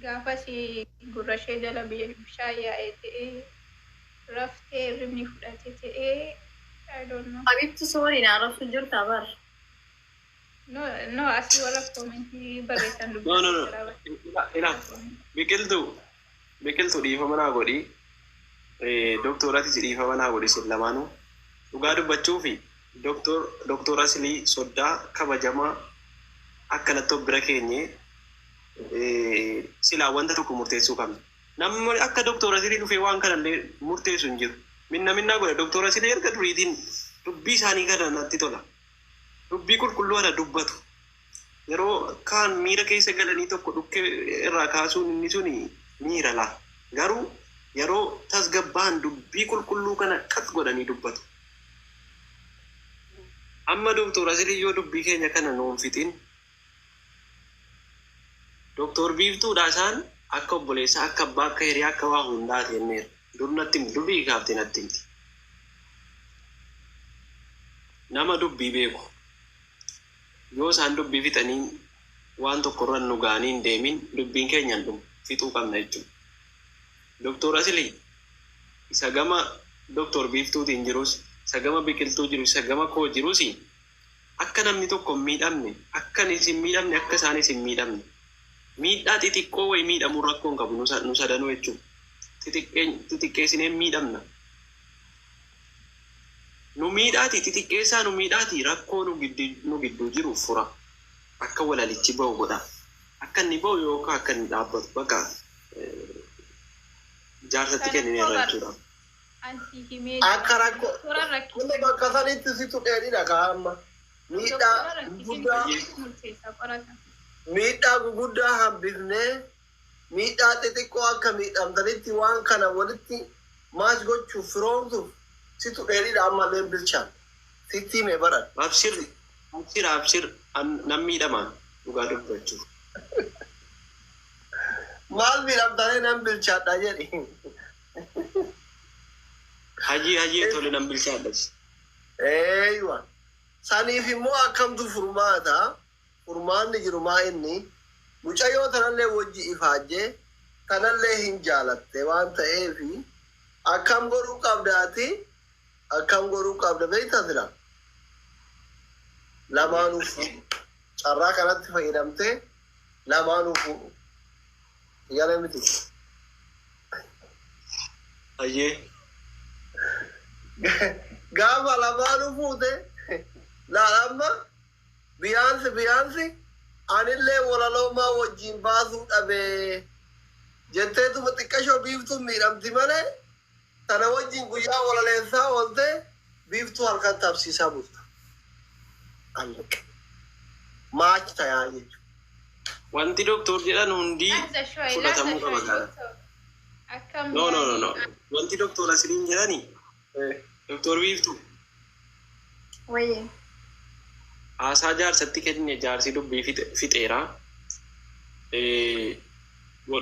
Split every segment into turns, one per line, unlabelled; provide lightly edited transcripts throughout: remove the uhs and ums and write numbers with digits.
Gaafas gurra ishee jala bishaan yaa'e ta'ee, raftee hirribni fudhate ta'ee, I don't know.
Habibti, sorry, na arrabsu jirta bar.
No, no, asii warra comment barreessan
No, no, no.
dubbisee
Ila, Biqiltuu, Biqiltuu, dhiifama naa godhi. Doktoratis dhiifama naa godhi isin lamaanuu. Dhugaa dubbachuu fi Doktor Asilii soddaa kabajamaa akkanatti of bira keenye silaa wanta tokko murteessuu qabna. Namni akka Doktor Asilii dhufee waan kanallee murteessu hin jiru. Minna minnaa godha. Doktor Asilii erga duriitiin dubbii isaanii kana natti tola. Dubbii qulqulluu ana dubbatu. Yeroo kaan miira keessa galanii tokko dhukkee irraa kaasuun inni suni miira laa. Garuu yeroo tasgabbaan dubbii qulqulluu kana qas godhanii dubbatu. Amma Doktor Asilii yoo dubbii keenya kana nuun fixin, Doktor Biiftuudha isaan akka obboleessaa, akka abbaa, akka hiriyaa, akka waa hundaa kenneera. Dur natti himti, durii kaafte natti himti. Nama dubbii beeku. Yoo isaan dubbii fixanii waan tokko irra nu ga'anii hin deemin, dubbiin keenya hin dhumu, fixuu qabna jechuudha. Doktor Asilii, isa gama Doktor Biiftuutiin jirus, isa gama Biqiltuu jiru, isa gama koo jirus, akka namni tokko hin miidhamne, akka anis hin miidhamne, akka isaanis hin miidhamne. Miidhaa xixiqqoo wayii miidhamuu rakkoo hin qabu nu sadanuu jechuudha. Xixiqqeessinee miidhamna. Nu miidhaati, xixiqqeessaa nu miidhaati, rakkoo nu gidduu jiru fura. Akka walalichi bahu godha. Akka inni bahu yookaan akka inni dhaabbatu bakka jaarsatti kennineerra jechuudha.
Ansi himee
Akka rakkoo
doktora rakkisee
inni bakka sanitti si tuqeedha kaa'amma. Miidhaa
doktora
guguddaa
rakkisee murteessa qorata.
Miidhaa guguddaa hambifnee miidhaa xixiqqoo akka miidhamtanitti waan kana walitti maash gochuuf firoomsuuf si tuqeedha ammallee bilchaan. Sitti hime baran.
Abshir, abshir, abshir, nan miidhamaan dhugaa dubbachuuf.
Maal miidhamtanii nan bilchaadha jedhi.
Hajii, hajii, tole, nan bilchaadhas.
Eeywa. Saniif immoo akkamtu furmaata? Furmaanni jiru maa inni? Mucayyoo tanallee wajji ifaajjee tanallee hin jaalatte waan ta'eefi akkam godhuu qabdaati? Akkam godhuu qabda beektaa sila? Lamaanuu fuudhu. Carraa kanatti fayyadamtee lamaanuu fuudhu. Yaala miti.
Hayyee.
Gaafa lamaanuu fuute laal, amma biyaansi biyaansi anillee walaloomaa wajjin baasuu dhabee jetteetuma xiqqashoo Biiftuun miidhamti malee, tana wajjin guyyaa walaleessaa oolte, Biiftuu halkan tabsiisaa bulta. Allaqe. Maachi tayaa jechuudha.
Wanti doktor jedhan hundi fudhatamuu qaba gaara.
Akkam?
No, no, no, no. Wanti doktor Asiliin jedhani, Doktor Biiftuu,
Wayye.
haasaa jaarsatti kenne, jaarsi dubbii fixeera.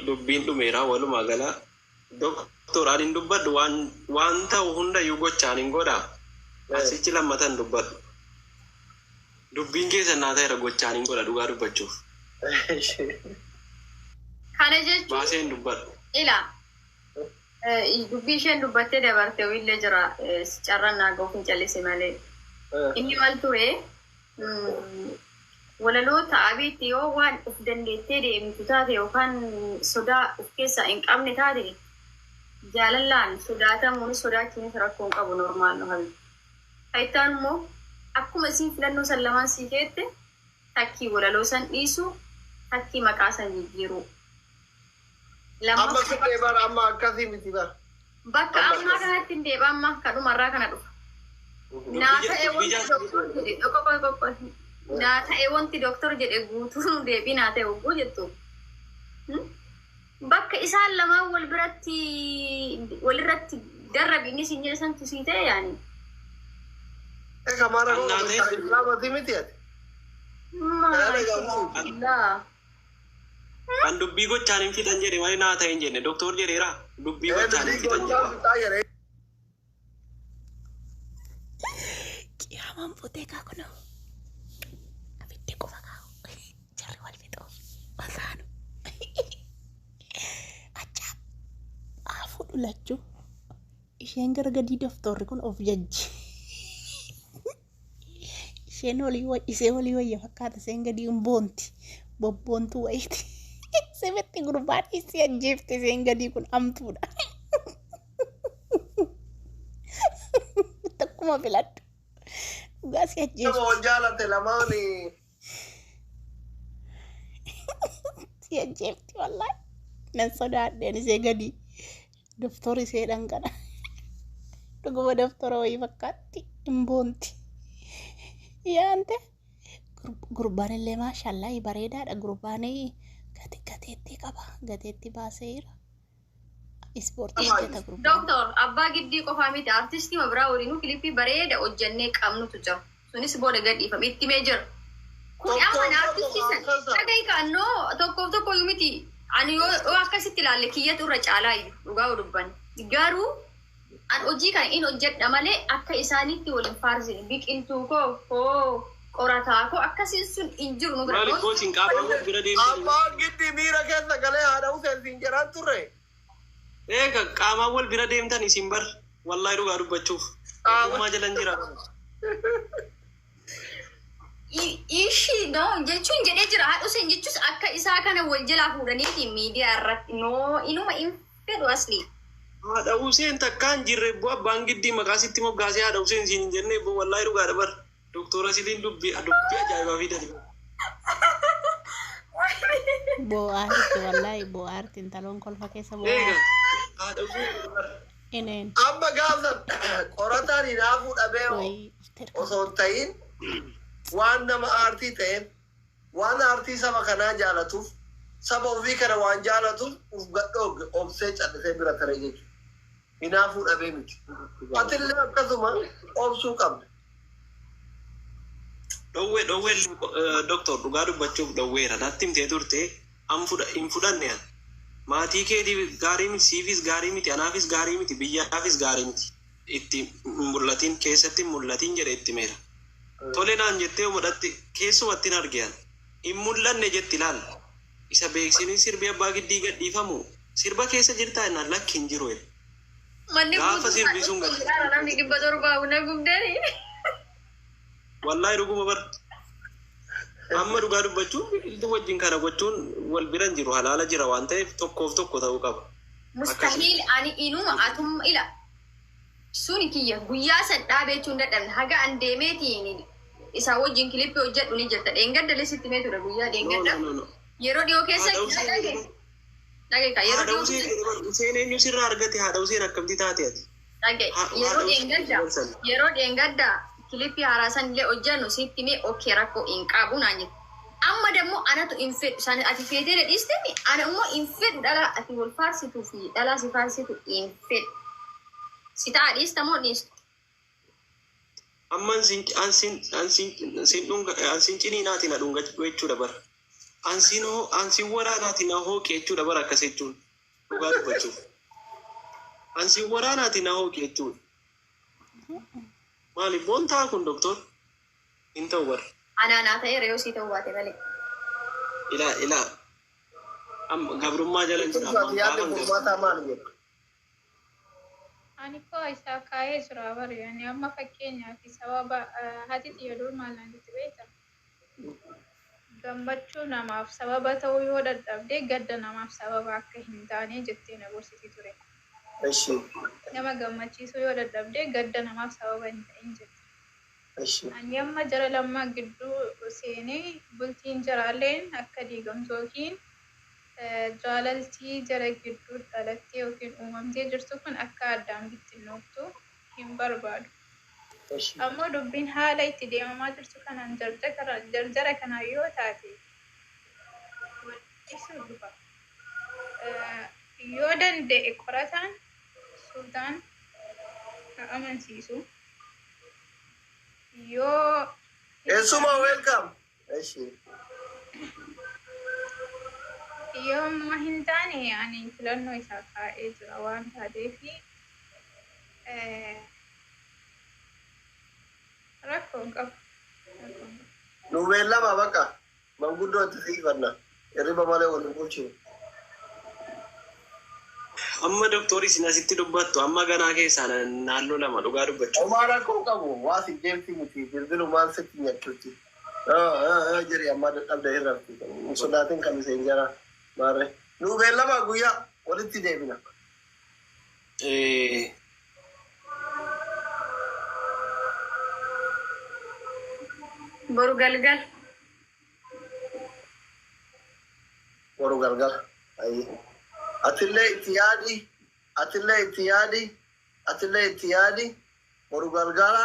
Dubbiin dhumeera walumaa gala. Doktor, ani hin dubbadhu, waan ta'u hundayyuu gochaan hin godha. Asichi lammatan dubbadhu. Dubbiin keessan naa ta'eera, gochaan hin godha dhugaa dubbachuuf.
Kana jechuun
Baasee hin dubbadhu.
Ila dubbii isheen dubbattee dabarte illee jira, si carraan naa gahuuf hin callise malee. Inni maal ture, walaloota abiitti yoo waan of dandeettee deemtu taate yookaan sodaa of keessaa hin qabne taate, jaalallaan sodaatamuunis sodaachuunis rakkoo hin qabu, normal no habi. Taayitaan immoo akkuma isiin filannoo san lamaan sii keette, takkii walaloo san dhiisu, takkii maqaa san jijjiiruu.
Amma
Lammaffaa
fixee bara, amma akkasii miti bara.
Bakka
Amma
ammaa kanatti hin deebi'a, amma kadhumarraa kana dhufa. Naa ta'e
Dubbii
wanti
jaarsi
doktor jedhe qoqo qoqo, naa ta'e wanti doktor jedhe guutuun deebii naa ta'e hogguu jettu. Bakka isaan lamaan wal biratti walirratti darrabi inni siin jedhe santu sii ta'e yaani.
Egaa maara
Annaa ta'e
islaamati miti ati.
Maashaallah.
Kan dubbii gochaan hin fixan jedhe malee naa ta'e hin jenne. Doktor jedheera. Dubbii gochaan hin
Dubbii
fixan
gochaa
jedhe.
fixaa jedhe.
Qiyaamaan fuutee kaa kunoo. Abiddi quba kaa'u. Jarri wal fixuuf. Masaanu. Lachuu isheen gara gadii doftorri kun of jajji. Isheen olii isee olii wayya fakkaata, isheen gadii hin boonti. Bobboontuu wayiiti. Sibitti gurbaan isii ajjeefte, isheen gadii kun amtuudha. Tokkuma filadhu. Dhugaa si
Nama
ajjeefte.
wal jaalate lamaan.
Si ajjeefti wallaahi. Nan sodaadheen isee gadii. Doftorri ishee dhangana. Dhuguma doftora wayii fakkaatti, hin boonti. Yaante gurbaan illee maashallaa bareedaadha. Gurbaan gateettii qaba. Gateettii baaseera. Ispoortii hojjeta gurbaan.
Doktor, abbaa giddii qofaa miti, artistii biraa waliinuu kilippii bareeda hojjannee qabnutu jira. Sunis booda gadhiifame itti himee jira. Kun
Tokkoof
amma
tokko
artistii san
akkasa.
dhagahi kaannoo tokkoof tokko iyyuu miti. Ani yoo akkasitti ilaalle kiyyatu irra caalaa iyyuu dhugaa yoo dubbanne. Garuu an hojii kana in hojjedha malee akka isaaniitti waliin faarsine, biqiltuu koo koo qorataa koo akkasiin sun hin jiru nu bira.
Maaliif gootiin qaama wal bira deemtanii?
Abbaan giddi miira keessa galee haadha Hussein siin jedhaan turre.
Eega qaamaan wal bira deemtan isin bar. Wallaahi dhugaa dubbachuuf. Ogummaa jalan jira.
Ishii no jechuun jedhee jira, haadha Hussein jechuus akka isaa kana wal jalaa fuudhaniiti miidiyaa irratti no inuma hin fedhu asli.
Haadha Hussein takkaan jirre bu'aa abbaan giddii maqaa sitti moggaasee haadha Hussein siin hin jenne bu'aa, wallaahi dhugaadha bar. Doktora Siliin dubbii dubbii ajaa'ibaa fidani.
Bo'aarti wallaahi, bo'aarti, intaloon kolfa keessa
Eega
bo'aarti.
haadha Hussein bar.
Ineen
Amma gaafsan qorataan hinaafuu dhabee
wayii
osoo hin ta'in, waan nama aartii ta'eef, waan aartii saba kanaa jaalatuuf, saba ofii kana waan jaalatuuf uf gadhooge, obsee callisee bira tare jechuudha. Hinaafuu dhabee miti. Atillee akkasuma obsuu qabda.
Dhowwee dhowwee, doktor, dhugaa dubbachuuf dhowweera. Natti himtee turte, an hin fudhanne an. Maatii keetiif gaarii miti, siifis gaarii miti, anaafis gaarii miti, biyyaafis gaarii miti. Itti hin mul'atin, keessatti hin mul'atin jedhe itti meera. Tole naan jettee mudhatti keessumatti hin arge an. Hin mul'anne jetti ilaal. Isa beeksisni sirbi abbaa giddii gadhiifamu sirba keessa jirtaa jennaan lakki hin jiru jedhe.
Manni
Gaafa
guutuu
sirbi sun gadi.
namni 700 na gubdanii.
Wallaahi dhuguma bar. Amma dhugaa dubbachuun biqiltuu wajjin kana gochuun wal bira hin jiru, halaala jira waan ta'eef tokkoof tokko ta'uu qaba.
Mustahiil, ani inuma atum ila suni kiyya guyyaa san dhaabee jechuun dadhabne haga an deemeetiin isaa wajjin kilippii hojjedhu ni jirta. Dheengadda sitti mee ture guyyaa
No,
dheengadda.
no, no, no.
Yeroo dhiyoo keessa
Haadha Hussein
dhage dhage ka yeroo
Haadha
dhiyoo
Hussein
keessa
Hussein eenyu sirraa argate? Haadha Hussein akkamti taate ati?
Dhage yeroo
Haadha Hussein
dheengadda
gorsan.
yeroo dheengadda kilippii haaraa san illee hojjennu sitti mee okay rakkoo hin qabu naan jette. Amma dammoo anatu hin fedhu san ati feetee dhiistemi, ana immoo hin fedhu dhalaa ati wal faarsituu fi dhalaa si faarsitu hin fedhu. Si ta'a dhiista moo dhiistu?
Amma ansin dhunga, ansin ciniinaati na dhunga jechuudha bara. Ansin hoo ansin waraanaati na hooqe jechuudha bara, akkas jechuun dhugaa dubbachuuf. Ansin waraanaati na hooqe jechuudha. Maali boontaa kun doktor? Hin ta'u bara.
Anaa naa ta'eera yoo sii ta'uu baate malee.
Ilaa ilaa. Amma gabrummaa jala hin jira.
Ati yaadni furmaataa maal jedha?
Ani koo isaa kaa'ee jira bari. Ani amma fakkeenyaaf sababa haati xiyya dur maal naan jetti beekta? Gammachuu namaaf sababa ta'uu yoo dadhabde gadda namaaf sababa akka hin taane jettee na gorsiti ture.
Eshi.
Nama gammachiisuu yoo dadhabde gadda namaaf sababa hin ta'in jette.
Eshi.
Ani amma jara lammaa gidduu seenee bultiin jaraalleen akka diigamtu yookiin jaalaltii jara gidduu dhalattee yookiin uumamtee jirtu kun akka addaan bittinnooftu hin barbaadu.
Eshi.
Ammoo dubbiin haala itti deemamaa jirtu kanaan jarjara kanaan yoo taate wal dhiisuu dhufa. Yoo danda'e qorataan suutaan haa amansiisu. Yoo
Eessuma welcome. Eshi.
Yoo immoo hin taane ani filannoo isaa kaa'ee jira waan taateef rakkoo hin qabu. Rakkoo hin qabu.
Nu beellama bakka manguddoo itti siifanna. Hirriba malee waliin bulchinu.
Amma doktorii isin asitti dubbattu amma ganaa keessaa naannoo lama dhugaa dubbachuu.
Homaa rakkoo qabu waa si jeemti miti bilbilumaan sitti nyakkutti. Jedhi amma dadhabde hin rafti. Hin sodaatin kan isheen jara maarree. Nuu beellama guyyaa walitti deebina.
Boru galgal.
Boru galgala. Ayi. Atillee itti yaadi. Atillee itti yaadi. Atillee itti yaadi. Boru galgala.